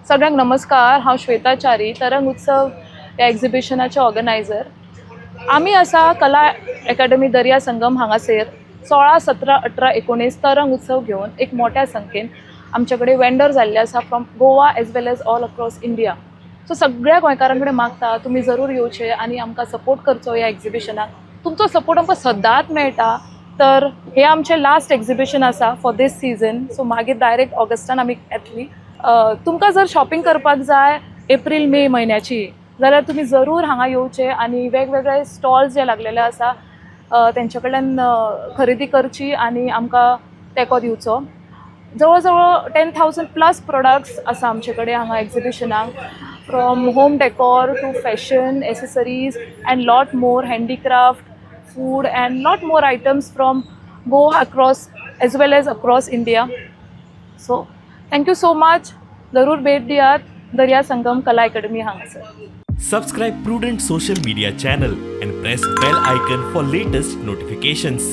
सगळ्यांक नमस्कार. हांव श्वेता च्यारी, तरंग उत्सव ह्या एग्जिबिशनाचे ऑर्गनायझर. आमी आसा कला एकाडमी, दर्या संगम हांगासर 16, 17, 18, 19 तरंग उत्सव घेवन. एक मोठ्या संख्येन आमचे कडेन वेंडर जाल्ले आसा from Goa as well as all across India. So सगळ्या गोंयकारां कडेन मागता, तुमी जरूर येवचे आनी आमकां सपोर्ट करचो ह्या एग्जिबिशनाक. तुमचो सपोर्ट आमकां सदांच मेळटा. तर हे आमचें लास्ट एग्जिबिशन आसा फॉर these season. सो मागीर डायरेक्ट ऑगस्टान आमी येतली. तुमकां जर शॉपिंग करपाक जाय एप्रील मे म्हयन्याची जाल्यार तुमी जरूर हांगा येवचे आनी वेगवेगळे स्टॉल्स जे लागलेले आसा तेंचे कडल्यान खरेदी करची आनी आमकां तेंको दिवचो. जवळ जवळ 10,000 प्लस प्रोडक्ट्स आसा आमचे कडेन हांगा एग्जिबिशनाक, from home decor to fashion, accessories and lot more, handicraft, food and lot more items from Goa across as well as across India. So thank you so much. जरूर भेट दियात दर्या संगम कला अकॅडमी हांगासर. Subscribe Prudent social media channel and press bell icon for latest notifications.